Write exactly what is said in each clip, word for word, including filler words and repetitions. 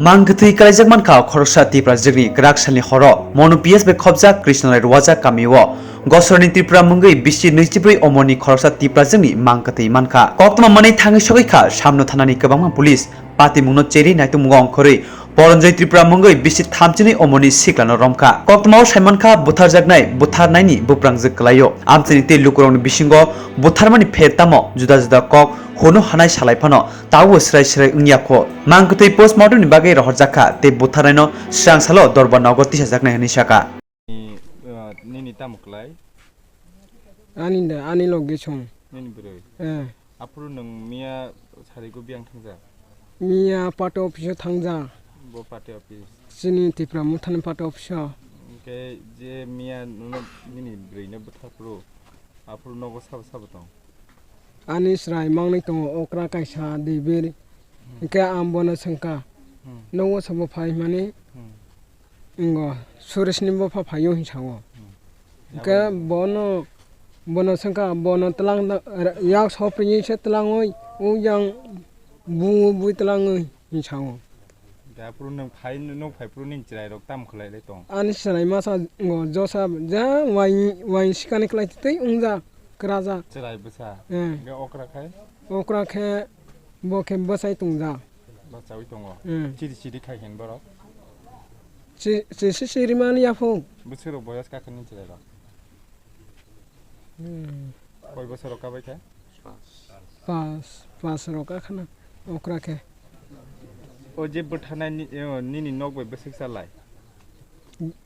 Mang kwthwi kalaijak mankha khoroksa Tiprajwkni kwrak salni horo Monu P S bai khopjak Krishnalai Rwajak kamio Gosorni Tripura mungwi bisi nwichibrwi omorni khoroksa Tiprajwkni mang kwthwi mankha. Koktwma manwi thangwi sogwi kha Samno thanani kwbangma police. Patimungno cherwi naitongmungo ongkhorwi Poronjoy Tripura mungwi bisi thamchinwi omorni siklano romkha. Koktwmao saimankha butharjaknai butharnaini buprangjwk kwlaio. Amchaini tei lukurokni bisingo butharmani pher tamo juda juda kok hwno hanai salai phano tabukbo swrai swrai wngya kho. Mang kwthwi postmortemni bagwi rohorjak kha tei butharnaino swrang salo dorbar nogo tisajaknai hwnwi sakha. Ni, uh, nini tamo kwlai? Ani da, ani logi song. Nini bwrwi? Eh. Aphuru nwng miya sarigo biyang thangjak? Miya party office o thangjak. Bo party office? Chini Tipra Mothani party office o. Hwnkhe je miya nono nini bwrwino bwtharphuru, aphuru nogo sabo sabo tong? Ani chwrai mangnwi tongo, okra kaisa, dibir. Hmm. Hwnkhe ang bono swngkha, hmm, nogo sabo phai hwnmani? Hmm. Wngo, Suresh ni bopha phaio hinwi sao. Hmm. Hwnkhe bono, bono swngkha, bono twlang da-, ra-, yak sopri se twlangwi, o yang bu, bu twlangwi hinwi sao. Hwnkhe aphuru nwng phai, nwng phai phuru nini chwrairok tamo khlai lai tong? Ani chwrai masa wngo, josa, ja wai, wai sikani khlai twi wngjak, kwrajak. Chwrai bwsa? Eh. Hwnkhe okra khai? Okra khe, bo khe bwsai tongjak. Bwsaui tongo? Eh. Chiri chiri khai hin borok? Chi-, chisi chirimani yaphung. Bwswk rok boyas kakha nini chwrairok? Hmm. Koi bosor rok kabai khe? Pas, pas rok kakhana okra khe. O je bwthanai ni, o nini nok bai bwswk chalai?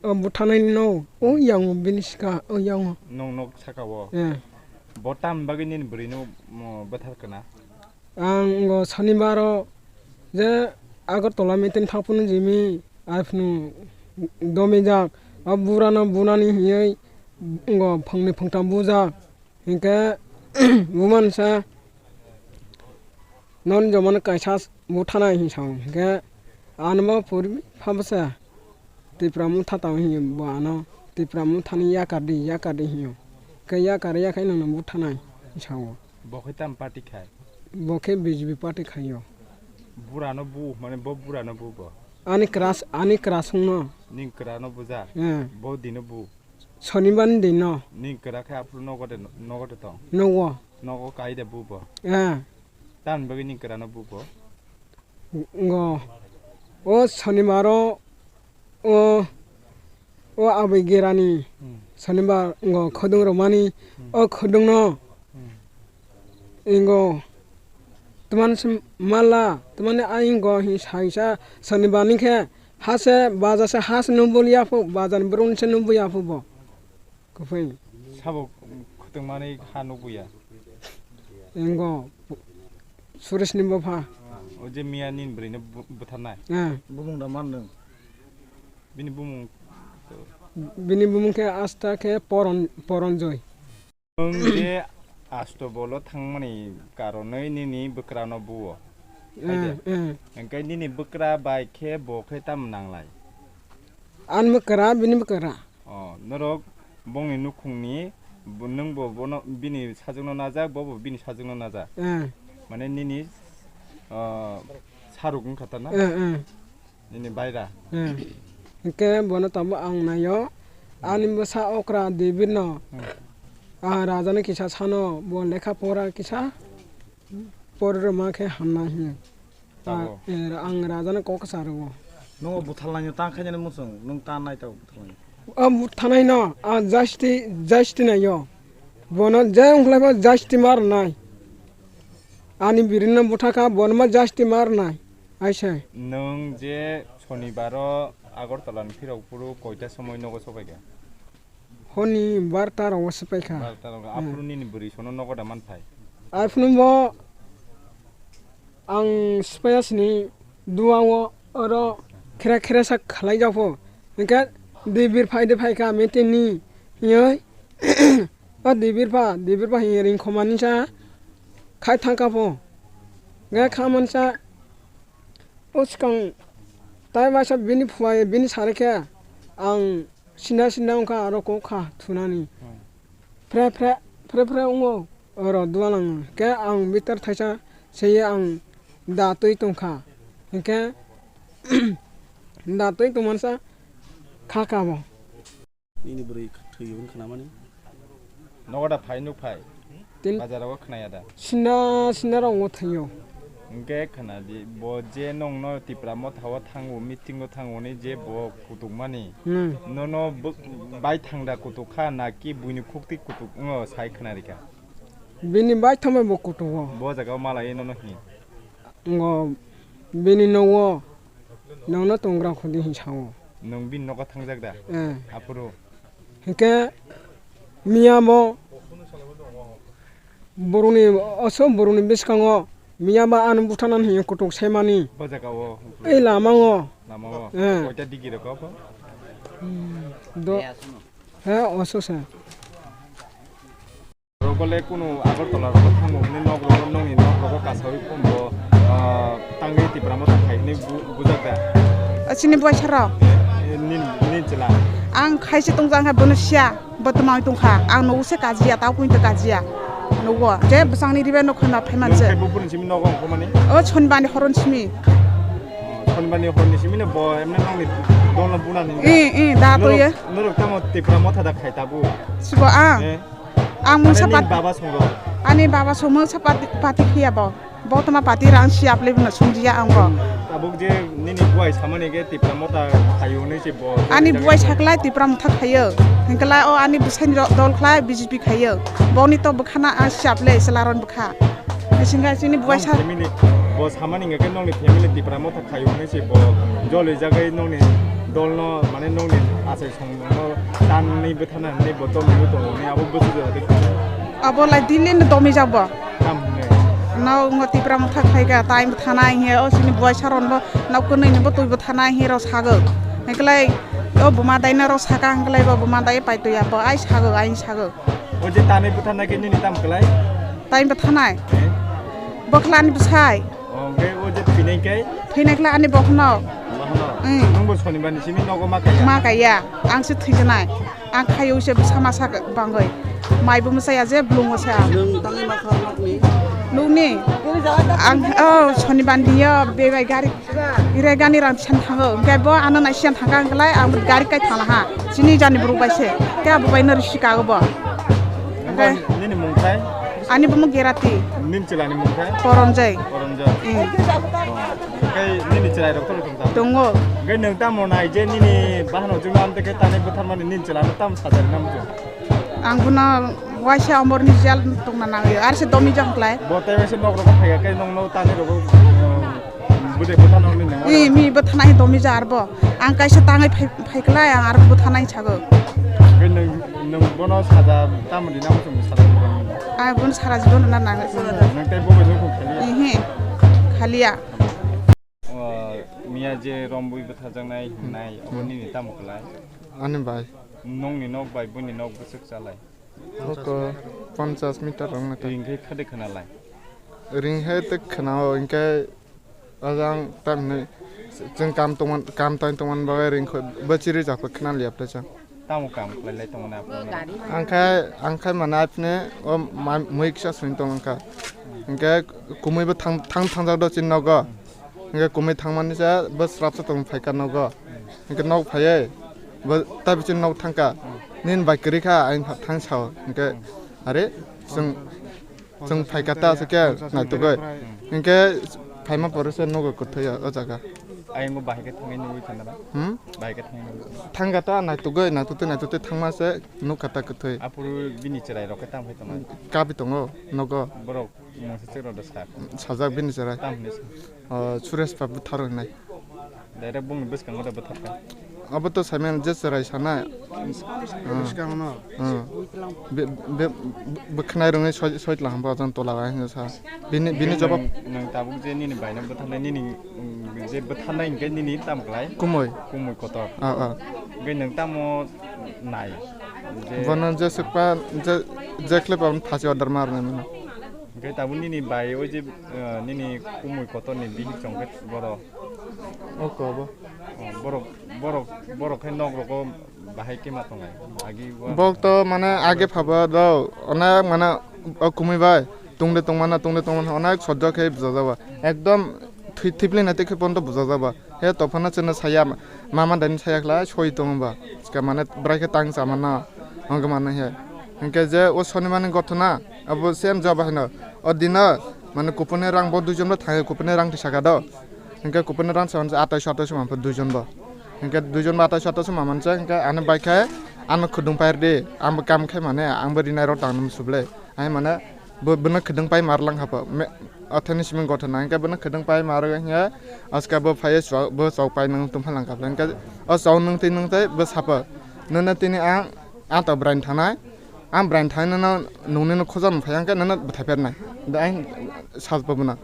O bwthanai ni nok, o yango bini sika, o yango. Nong nok saka o? Eh. Bo tamni bagwi nini bwrwi no, mo, bwthar kana? Ang o Sonibaro je Agartala meeting thangphano jimi, aphano domijak, o burano bunani hinwi ngo phangni phangtham bujak. Hinkhe bumansa non jomano kaisa buthanai hinwi sao. Hinkhe anbo puri phabasa. Tipra Motha tong hinwi bo ano Tipra Mothani yakar di, yakar di hinwi. Khe yakar yakhai nwngno buthanai sao. Bo khe tam party khai? Bo khe B J P party khaio. Burano bu, mane bo burano bu bo? Ani crush, ani crush wngno. Ning kwrano buja? Eh. Bo dino bu? Sonibar ni dino. Ning kwra khe aphuru nogo de, nogo de tong? Nogo. Nogo kai de bu bo? Eh. Tamni bagwi ning kwrano bu bo? Ngo. O Sonibaro o, o aboi gerani, hmm, Sonibar ngo khudung romani, hmm, o khudungno, hmm, ingo twmani se mala, twmani ai ingo hi saisa Sonibar ni khe hase baja se has nubul yaphu, baja ni brum se nubul yaphu bo. Kwphwi. Sabo khutungmani ha nukbuya. Engo Suresh ni bopha. O je miya nini bwrwi no bu-, butharnai. Eh. Bumung da man nwng? Bini bumung. Bini bumung khe asta khe Poron-, Poronjoy. Nwng je Astobolo thangmani karonwi nini bwkrano buo. Eh, eh. Hwnkhe nini bwkra bai khe bo khe tamo nanglai? Ani bwkra, bini bwkra. Oh, norok bongni nukhungni, bo-, nwng bo bono, bini sajwkno najak, bo bo bini sajwkno najak. Eh. Mane nini, ah, saruk wngkha ta na? Eh, eh. Nini baira. Eh. Hwnkhe bono tabuk ang naio. Ani bwsa okra Debirno. Hmm. Ah, rajani kisa sano, bo lekha pora kisa. Pori rwma khe hamnai hino. Tabuk. Ah, eh, ang rajano kok sa rwo. Nwng o butharlaino ta khainani muchung, nwng ta nai tabuk butharlaino. O butharnaino, ah, jasti, jasti naio. Bono je wngkhlai bo jasti ma rwnai. Ani birino buthakha, bono ma jasti ma rwnai. Aisai. Nwng je Sonibaro Agartala ni phirok phuru koita somoi nogo sobaikha? Honi barta rogo swpai kha. Barta rogo. Hmm. Aphuru nini bwrwi sono nogo da man phai? Aphuru bo ang swpaiya sini duao oro khera khera sa khlai japho. Hwnkhe Debir phai de phai kha meeting ni. Hiyoi. O Debir pha, Debir pha hiye ring khoma ni sa khai thang kha pho. Hwnkhe kha man sa o swkang tai waisa bini phuai bini sari khe ang Sinda sinda wngkha aro kok kha thunani. Hmm. Phre phre, phre phre wngo oro dua lango. Khe ang bitar thaisa seye ang da twi tongkha. Hinkhe Da twi tongmansa kha kha bo. Nini bwrwi thwi hwn khnamani. Nogo da phai nuk phai. Tin Bazar o khnaya da. Sinda sinda rok ngo thaio. Hwnkhe khna di, bo je nongno Tipra Motha o thango, meeting o thango ni je bo kutukmani. Hmm. Nono bo-, bai thangda kutuk kha na ki buini khukti kutuk wngno sai khna rikha. Bini bai thangbai bo kutugo. Bo jaga o malai nono hi. Ngo bini nogo nongno tongra khudi hin sao. Nong bini nogo thangjak da? Eh. Aphuru? Hwnkhe miya bo borokni oso borokni bwskango miya ba ano buthanani hinwi kutuk semani. Bo jaga o? Ei lama o. Lama o? Eh. Koita digi rok o? Hmm, do. He, oso se. Rokole kunu Agartala rogo thango hwnwi nok rogo nongni nok rogo kasawi khumbo, ah, tangwi Tipra Motha khai hwnwi bu-, bujak da? O chini boisa rok. Eh, nin, nin chwla. Ang khaise tongja wngkha bono siya, bo twmai tongkha. Ang nugo se kajiya, tao pun to kajiya. Nugo, je bwsangni ribe nokha no phaiman se. Nung khai buphuru simi nogo ongkhomani? O Sonibani horon simi. Oh, Sonibani horoni simi no bo emne nongni dol no buna ni. Eh, eh, da to ye. Norok tamo Tipra Motha da khai tabu? Sibo ang. Eh. Ang mungsa pat-, baba songo. Ani baba songo mungsa pati, pati khiya bo. Bo toma pati rang si aple bino sungjiya ang bo. Tabuk je nini buai samani ge Tipra Motha khayo ni se bo. Ani buai saklai Tipra Motha khayo. Hingkala o ani bwsai ro-, dol khlai B J P khayo. Boni to bwkhana a si aple selaron bwkha. Singha sini buai sa. Nong family, bo samani hingke nongni family Tipra Motha khayo ni se bo joli jagai nongni dol no mane nongni asai song no tan ni bwthana ni bo tom ni tongo ni abo bwswk jora de. Abo lai dili ni domi jabo. Tam ne. Nao ngo Tipra Motha khai ga tai bwthana hiya o sini buai saron bo nao kunui ni bo tui bwthana hiya ro sago. Hingkelai o buma dai na ro saka hingkelai bo buma dai pai tui abo ai sago ai sago. O je tanwi bwtharnai khe nini tamo klai? Tani bwtharnai? Eh? Bwkhlani bwsai. O, hwnkhe o je thwinai khe? Thwinai khlai ani bokhno. Bokhno? Mm. Nwngbo Sonibar ni simi nogo ma kaiya? Ma kaiya. Ang se thwijanai. Ang khayo se bwsa masa bangwi. Maibo mwsaya je blungo se ang. Nwng tangwi ma kha nokni? Nokni? Ang, oh, Sonibar ni yo bebai gari Irai gani rang siyan thango, hingke bo ano nai siyan thangka hingkelai ang gari kai thangla ha, chini jani borok bai se, ke abo bai no risi kago bo. Hingke nini mung khe? Ani bumo Gerati. Nini chwla ni mung khe? Koronjai. Koronjai. Mm. Oh. Hingke nini chwrai rok tong tong ta? Tongo. Hingke nwng tamo nai je nini bahano jung am te khe tani bwtharmani nini chwla no tamo sajari namo je? Ang bono waisa omor ni jel tongna nangyo, ar se domi jang klai. Bo tei waisa nok rok phai khe nong no tani rok, um, bude bwtha nong ni nang. Ni mi bwtha nai domi jar bo. Ang kaisa tangwi phai, phai klai, ang ar bwtha nai sago. Khe nong, nong bono saja tamo di nang sum saja. Ang bono sara jibon na nang. Nang tei bo bai nukung khali. Ihi. Khaliya. O, miya je rombui bwtha jang nai, nai, obo nini tamo klai. Ani bai. Nongni nok bai buini nok bwswk chalai? Oko ponchas meter rok nai ta. Ring khe khade khna lai? Ring hai te khna o, hingke ajang tamni chwng kam tongman, kam tang tongman bagwi ring kho bachiri japha khna liya phaisa. Tamo kam khlai lai tongmani aphuru? Ang khai, ang khai mane aphne o ma-, mui kisa suni tong wngkha. Hingke kumui bo thang, thang thangjak do chini nogo. Hingke kumui thangmani sa bo srapsa tong phaikha nogo. Hingke nok phaiye bo ta bichini nok thangkha. Nini bai kwrwi kha, ang thang sao. Hingke are chwng, chwng phaikha ta aswk khe naitugwi. Hingke phaima pore se nogo kwthwi o jaga. Ayang bo bahai khe thangwi nugwi thangna ba? Hmm? Bahai khe thangwi nugwi thangna. Thangkha ta naitugwi, naitugtwi, naitugtwi thangma se nukha ta kwthwi. Aphuru bini chwrai rok khe tamo khai tongo? Kabi tongo nogo. Borok Mungsa chwrwng da sa. Sajak bini chwrai. Tam hinwi sa. O, Suresh ba bwthar hinwi. Direct bungni bwskango da bwtharkha. Abo to saiman je chwrai sanai. Bwskango no. Hmm. Be, be, bwkhnai rwngwi soi, soi tlang bo jang tola bai hinwi sa. Bini, bini jawab. Nwng, nwng tabuk je nini baino bwtharnai nini, mm, je bwtharnai hinkhe nini tam klai? Kumui. Kumui kotor. Ah, ah. Hingke nwng tamo nai? Je bono je swkpa, je, je khlai ba phasi order ma rwnai mano. Hingke tabuk nini bai o je, eh, nini kumui kotor ni bihik chong khe boro. O ko bo. Oh, borok, borok, borok khe nok rogo bahai khe ma tongnai. Agi bo. Bok to mane age phaba do, onek mane o kumui bai tungde tongmana, tungde tongmana onek sojjo khe bwchajak ba. Ekdom Thwi-, thwiplai nai tei khe pono bujajak ba. He tophano chwngno saya, mama daini saya khlai soi tongo ba. Chika mane bwrai khe tang chamano, hwnkhe mano he. Hwnkhe je o sonimani gothona, abo same job haino. O dino, mane kupuni rang bo duijon bo thangwi kupuni rang tisaka do. Hwnkhe kupuni rang saman se atais atais man pho duijon bo. Hwnkhe duijon bo atais atais man se, hwnkhe ani bai khe ano khudung pair di, ang bo kam khai mane, ang bo rinai rok tang nang suble. Ai mane, bo, bono khedeng pai mar lang hapa. Me, othani simi gothona, hingke bono khedeng pai mar hingke, aska bo phai chwk, bo chwk pai nang tongpha lang kapla. Hingke o chwk nung twi nung twi bo sapa. Nono tini ang, ang to brain thanai. Ang brain thai nono nungni no khojan phai hingke nono bwthai pernai. Da ang sal pa bono.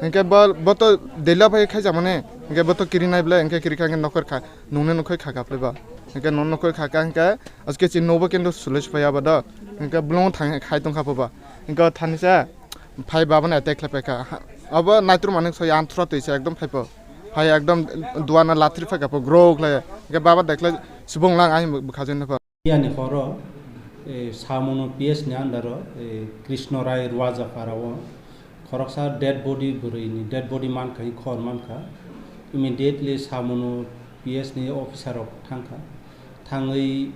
Hingke bo, bo to dela phai khai jamani. Hingke bo to kiri nai ble, hingke kiri kha hingke nokor kha. Nungni no khoi kha kaple ba. Hingke nono khoi kha ka hingke, aske chi nobo kendo sule spai aba do. Hingke blong thang khai tong kha pho ba. Hingke thani sa phai baba na attack khlai pai kha. Ha, abo naitur manik soi anthura twi sa ekdom phai pho. Phai ekdom duana lathri phai kha pho gro khlai. Hingke baba dekhle subung lang ai bwkha jeni pho. Biyani horo, eh, Samono P S ni under o, eh, Krishna Rai Ruaja Para o khoroksa dead body bwrwi ni dead body mankha, khor mankha. Immediately Samono P S ni officer rok thangkha. Thangwi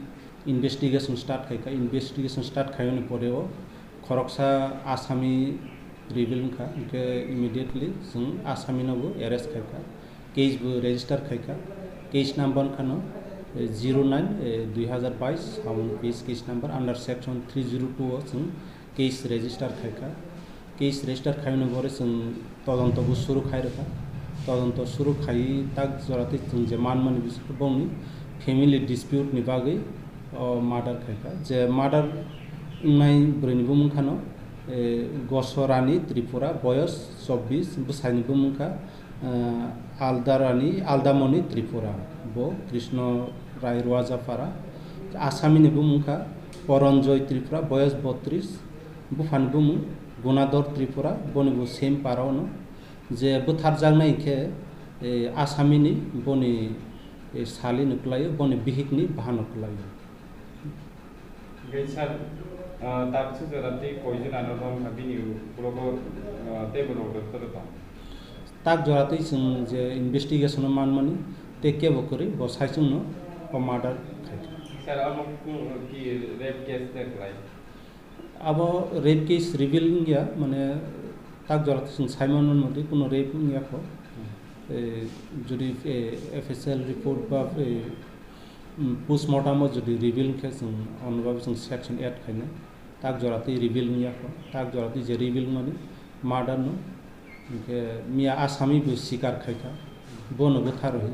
investigation start khaikha. Investigation start khaiyoni pore o khoroksa asami reveal wngkha, hingke immediately chwng asami no bo arrest khaikha, case bo register khaikha, case number wngkha no, eh, zero nine, eh, dui hazar bais, Samono P S case number under section three zero two o chwng case register khaikha. Case register khaimani pore chwng todonto bo suru khai rwkha. Todonto suru khai tak jora twi chwng je manmani bisingtwi bongni family dispute ni bagwi o murder khaikha. Je murder wngnai bwrwini bumung khano, eh, Gosorani Tripura, boyos chobbish, bwsaini bumung kha, eh, Aldarani, Aldamoni Tripura, bo Krishna Rai Ruajapara. Asamini bumung kha Poronjoy Tripura, boyos bottrish, buphani bumung Gunador Tripura, boni bo same para ono. Je bwtharjaknai khe, eh, asamini boni, eh, salino kwlaio, boni bihikni bahano kwlaio. Hingke sir, ah, tak se jora tei koi jona no romkha bini ukologo, ah, tei borok rok toro tong? Tak jora tei chwng je investigation o manmani tei kebo kwrwi bo saichung no o murder khaikha. Sir, abo ku-, ki rape case de kwlai? Abo rape case reveal wngya, mane tak jora tei chwng saimano motwi kuno rape wngya kho. Eh, jodi, eh, F S L report ba, eh, mm, postmortem o jodi reveal wngkhe chwng onoba chwng section add khainai. Tak jora tei reveal wngya kho. Tak jora tei je reveal wngmani murder no. Hingke miya asami bo sikar khaikha. Bono bwtharwi.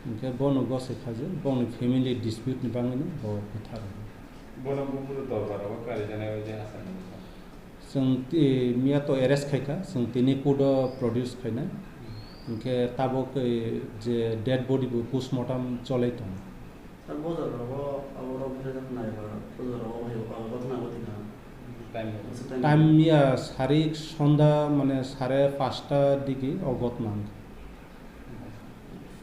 Hingke bono gosoi kha je bongni family dispute ni bagwino bo bwtharwi. Bono buphuru dorbar rogo kari janai bai je asami. Chwng ti-, miya to arrest khaikha, chwng tini court o produce khainai. Hingke tabok, eh, je dead body bo postmortem cholai tongo. Sir, bozor rogo abo rok bwsajak nai ba, bozor rogo hai o ghotna ghoti na? Time. Time miya sari sonda mane sare pasta digi o ghotna wngkha.